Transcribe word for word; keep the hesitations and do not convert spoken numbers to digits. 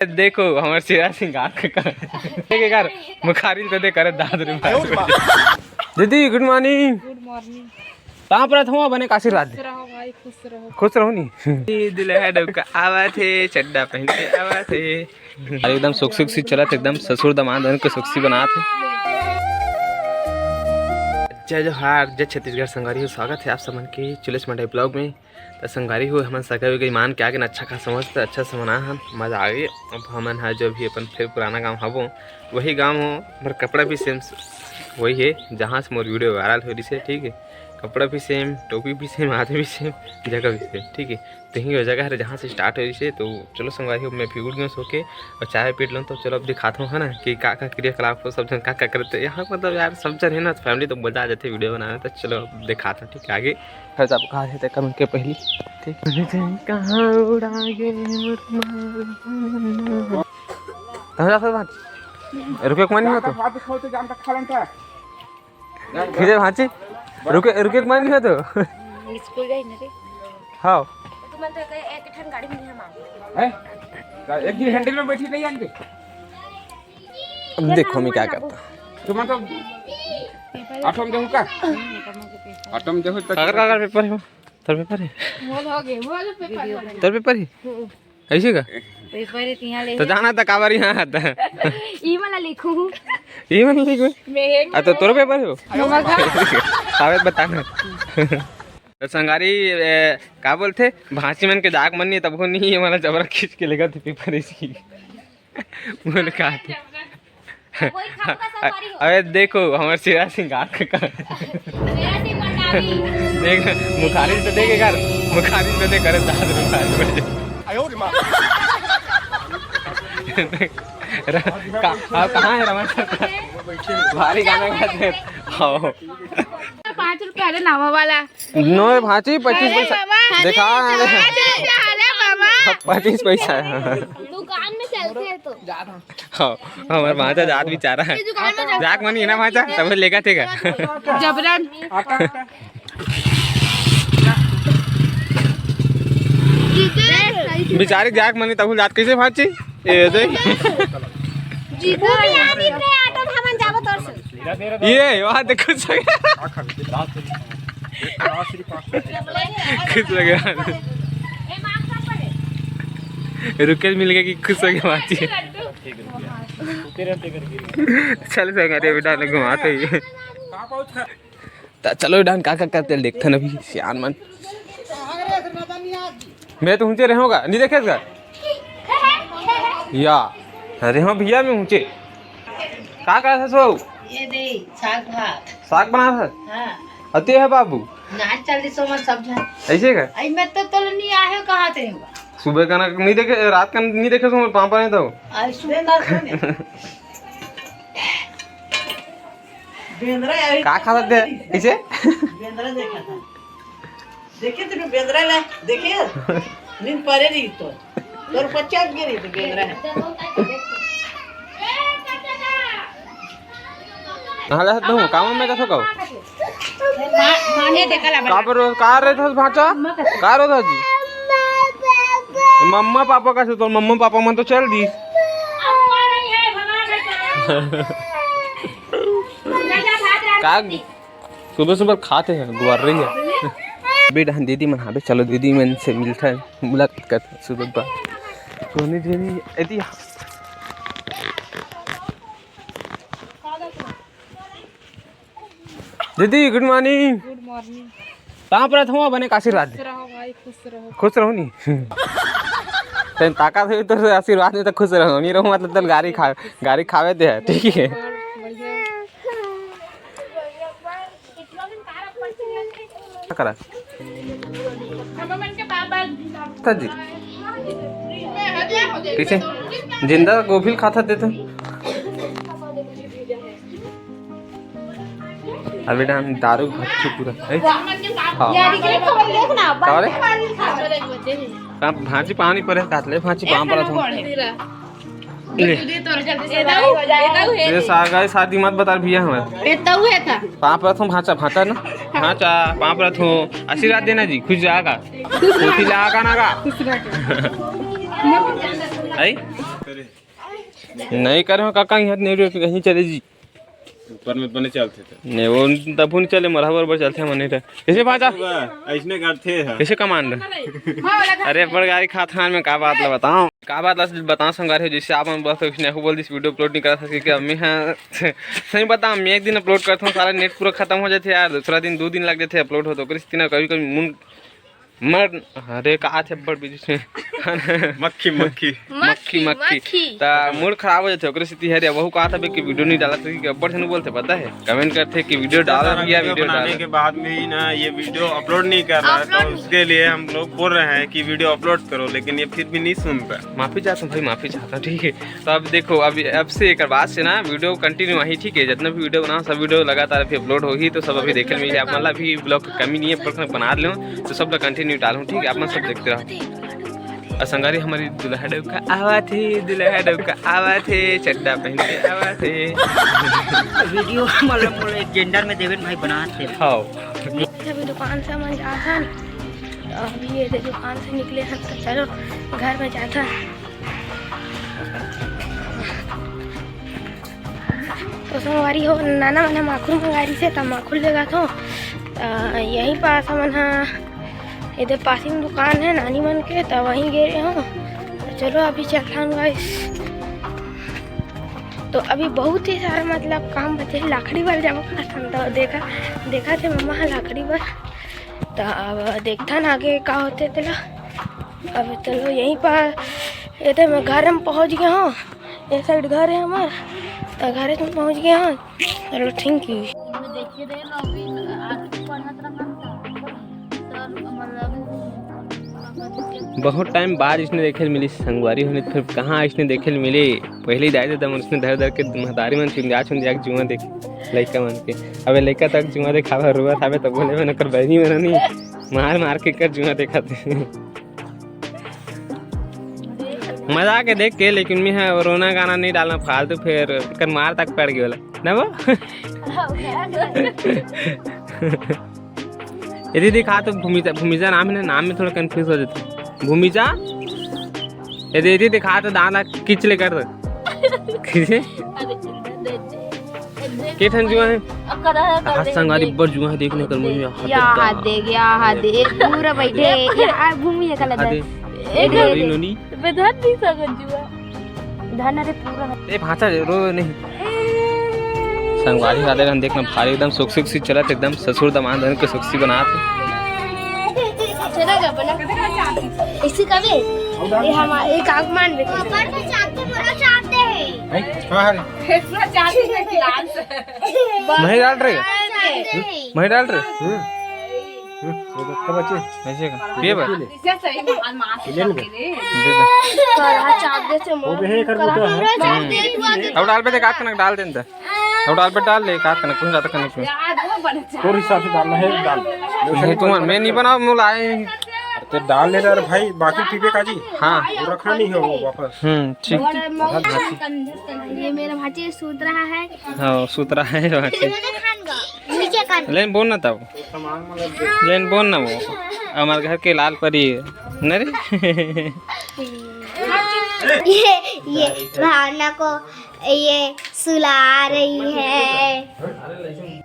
देखो हमर सिरा सिंगार के कर, देख कर मुखारी तो दे करे दाद रे भाई। दीदी, गुड मॉर्निंग। गुड मॉर्निंग। कहाँ पर हूँ? बने का आशीर्वाद दे। खुश रहो भाई, खुश रहो। खुश रहो नी। दिल है डौका आवत हे, चड्डा पहन के आवत हे। अरे एकदम सुख सुख सी चलत, एकदम ससुर दमाद बन के सुख सी बनात हे। जय जोहार, जय छत्तीसगढ़ संगवारी हो, स्वागत है आप समन के चुलेश मंडई ब्लॉग में। त संगवारी हो, हमन सगा वगा मान के आगे न अच्छा खासा मस्त अच्छा से मना हन, मजा आ गई। अब हमन ह जो भी अपन फिर पुराना गांव हबो, वही गांव हो, मोर कपड़ा भी सेम वही है जहाँ से मोर वीडियो वायरल हो रही है, ठीक है। कपड़ा भी सेम, टोपी भी सेम, आदमी भी सेम, जगह भी सेम, ठीक है। तो यही वो जगह है जहाँ से स्टार्ट हो रही है। तो चलो संगवारी हो, मैं भी उठ गया सो के और चाय पी लूँ। तो चलो अब दिखाता हूँ, है ना, कि का का क्रियाकलाप हो, सब जन का का करते हैं यहाँ, मतलब यार सब जन है ना, फैमिली तो मजा आ जाते वीडियो बनाने। तो चलो अब दिखाता हूँ, ठीक है, आगे। फिर सब कहा थे कमेंट के पहली, ठीक है। कहाँ उड़ा गए मोर माँ। कहाँ जा सकत भांची? रुके के मन नहीं हो तो? खींचे भांची, रुके, रुके के मन नहीं हो तो? स्कूल जाई ना रे। हाँ। तुमन तो एक, एक ठन गाड़ी में नहीं हम हैं? एक दिन हैंडल में बैठी नहीं आएंगे। अब देखो मैं क्या करता। तुमन तो ऑटो में जाहू का? ऑटो में जाहू तो काकर, काकर पेपर है? तोर पेपर है? मोर हो गए, मोर पेपर हो गए। तोर पेपर है? ऐसे का? पेपर है तिहां ले। तो जाना था काबर यहाँ आता। ई वाला लिखू। ई वाला लिखू? मैं आ तो तोर पेपर हो? ममा का। कागज बताना। तो संगारी, ए, का बोलथे? भांची मन के जाग मन नहीं, तब नहीं, ये वाला जबरा खींच के लेगा थे पेपर इसी। बोल का थे? वही खाऊ का संगवारी हो। अबे देखो, हमर सिरा सिंगार के कर। सिरा सिंगार। देख, मुखारी तो देख कर, मुखारी तो देख कर, दाद मुखारी बजे। र-, का-, हाँ, कहाँ है रमन सर? भारी गाना गाते हैं। हाँ। पाँच रुपया, अरे नावा वाला। नो भांची, पच्चीस पैसा। देखा, अरे बाबा। पच्चीस पैसा है। दुकान में चलते हैं तो। हाँ, हमर भांचा जात बेचारा है। दुकान में चलते हैं। जाक मनी है ना भांचा, तब लेगा थे का? जबरन। बेचारी जाक मनी तब जात कैसे भांची? ये देख। जीतू यार, इतने ऑटो में हमन जाबो तोर से। ये, वहाँ देखो, खुश हो गया। खुश हो गया। रुके मिल गया कि खुश हो गया, बात ये। चल, संगवारी, बेटा लोग घुमाते ही। त चलो, डान का, का करते देखथन अभी, सियान मन। मैं तो हुंचे रहूंगा, नहीं देखे इसका? या, अरे हाँ भैया, मैं हुंचे। का, का था सो? ये दे, साग भात। साग बना था? हाँ। अते है बाबू? नाच चल रही सो, मन सब झन। ऐसे का? आई मैं तो तोल नहीं आए हो, कहाँ थे होगा? सुबह का ना, नहीं देखे, रात का नहीं देखे सो, पापा नहीं था। आई सुबह ना। बेंदरा अभी का खात हे? कइसे? बेंदरा देखा था। देखे तूने बेंदरा ला? देखे? नींद परे रही तो। तोर पच्चा गिरी तो बेंदरा है। नहा ले तू, काम में कथो कहो? माने देखा ला का बरो, का रे थस भांचा? का रो था जी? मम्मा पापा का से तो मम्मा पापा मन तो चल दी। का सुबह सुबह खाते हैं, गुआर रही है। बेटा, दीदी मन हाबे, चलो दीदी मन से मिलता है, मुलाकात करते हैं सुबह बात। सोनी दीदी, एती दीदी, गुड मॉर्निंग। गुड मॉर्निंग। कहाँ पर हूँ, बने का आशीर्वाद दे। खुश रहो भाई, खुश रहो। खुश रहो नी। तेन ताकत है तो आशीर्वाद दे तो खुश रहो, नहीं रहो मतलब तन गारी खा, गारी खावे दे है, ठीक है। और बढ़िया। करा। था जी। पीछे जिंदा गोभी खाता देते। अभी डान दारू भट्टी पूरा। ए? हाँ। का रे? का भांची पानी परे काट ले, भांची पाम परा था। ले। ये सागा शादी मत बता भैया हमारे। ये तऊ है था। पाँव परत हूँ, भांचा, भांचा ना। भांचा, पाँव परत हूँ। आशीर्वाद देना जी, खुश जाएगा। खुशी लागा ना गा। आई? नहीं करे हो काका, यहाँ नेट वेट कहीं चले जी। ऊपर में बने चलथे त। नहीं, वो तभू नहीं चले, मरहा बरोबर चलथे, मने त। कैसे भांचा? अइसने करथे ह। कैसे कमांड? अरे, बड़ गारी खात खान में का बात ला बताओ, का बात ला बताओ संगवारी हो, जैसे आप मन बस इसने हो बोल दिस वीडियो अपलोड नहीं करा सके कि मैं, हाँ, सही बताओ, मैं एक दिन अपलोड करता हूँ, सारा नेट पूरा खत्म हो जाते यार, दूसरा दिन, दो दिन लग जाते अपलोड हो, तो ओकरे सेती ना कभी कभी मूड मर, अरे, का थे बड़ बीच में। मक्खी, मक्खी। मक्खी, मक्खी। मक्खी। ता मूड खराब हो जाथे, ओकरे सेती हरे, वहू कहा था बे कि वीडियो नहीं डालत रही, कि अब्बड़ झन बोलथे, पता है, कमेंट करथे कि वीडियो डालो भैया, वीडियो बनाने डालो। के बाद में ही ना ये वीडियो अपलोड नहीं कर रहा है, तो अपलोड नहीं। उसके लिए हम लोग बोल रहे हैं कि वीडियो अपलोड करो, लेकिन ये फिर भी नहीं सुन रहा। माफी चाहता हूँ भाई, माफी चाहता हूँ, ठीक है। तो अब देखो, अब, अब से एक बात से ना वीडियो कंटिन्यू वहीं, ठीक है, जितना भी वीडियो बनाओ, सब वीडियो लगातार अभी अपलोड होही, तो सब अभी देखे मिल जाए। आप मन ला भी ब्लॉग की कमी नहीं है, पर बना लो, तो सब ला कंटिन्यू डालूँ, ठीक है, आप मन सब देखते रहो। और संगवारी, हमारी दुल्हा डौका आवत हे, दुल्हा डौका आवत हे, चड्डा पहन के आवत हे। वीडियो मतलब मोला एक जेंडर में देवेन भाई बनात हे। हाँ। अभी दुकान से मन जाथन, तो अभी ये दे दुकान से निकले हन, तो चलो घर में जाथन। तो संगवारी हो, नाना मन ह माखुर मंगारी से, त माखुर लेगा थो। त यहीं पास हमन ह, एदे पासिंग दुकान है नानी मन के, त वहीं गे रहे हो। त चलो अभी चलथन गाइस। तो अभी बहुत ही सारा मतलब काम बचे हे, लाकड़ी बर जाबो करथन। तो देखा, देखा थे मम्मा ह लाकड़ी बर। त अब देखथन आगे का होथे तेला। अब चलो यहीं पर, ये तो मैं घर में पहुंच गया हूँ, ये साइड घर है हमार, तो घर में पहुंच गया हूँ। चलो ठीक है। बहुत टाइम बाद इसने देखे मिली संगवारी होने, फिर कहाँ इसने देखे मिली। पहले ही दाई ददा मन इसने धर धर के महतारी मन चुंदिया चुंदिया के जुआ देख लइका मन के। अबे लइका तक जुआ देखावे रुआ थावे तो बोले मन कर बहनी मन नहीं मार मार के कर जुआ देखा थे। मजा के देख के, लेकिन मैं है रोना गाना नहीं डालना फालतू, फिर कर मार तक पड़ गया ना वो। ये दीदी खा तो भूमिजा, भूमिजा नाम है ना, नाम में थोड़ा कंफ्यूज हो जाता है। भूमिजा, ये दीदी दिखा तो दाना किच ले कर दे। के ठन जुआ है? हाथ संगारी बर जुआ है, देखने कर मुझे हाथ या हाथ दे गया, हाथ दे, एक पूरा बैठे, या भूमि है कल हाथ दे। ए, ए, नोनी। बेधन नहीं सकत जुआ। धन रे पूरा। ए, भांचा रो नहीं। संगवारी वाले हम देखना भारी एकदम सुख सुख सी चलत, एकदम ससुर दमाद धन के सुख सी बनात। चला जा बना। इसी का भी? ये हम एक आग मान बेटे। ऊपर में चाहते, पूरा चाहते हैं। हैं? कहाँ है? इतना चाहते हैं गिलास। मैं डाल रहे। चाहते हैं। मैं डाल रहे। हम्म। हम्म, वो तो कब बचे? ऐसे का? ये बात। ले ले। तो यहाँ चाप दे से वो भी है, कर दो। हम्म। अब डाल पे देख, हाथ कनक डाल देन त। अब डाल पे डाल ले, हाथ कनक, कुछ ज्यादा कनक में। तोर हिसाब से डालना है, डाल। नहीं, तुम, मैं नहीं बनाओ, मुँह लाए। तो डाल ले यार भाई, बाकी पीबे का जी। हाँ। वो रखना नहीं है वो वापस। हम्म, ठीक। ये मेरा भांची सूत रहा है। हाँ, सूत रहा है भांची। नीचे कर। लेन बोल ना तब। लेन बोल ना वो। हमारे घर के लाल परी है। न रे? ये, ये भावना को ये सुला रही है।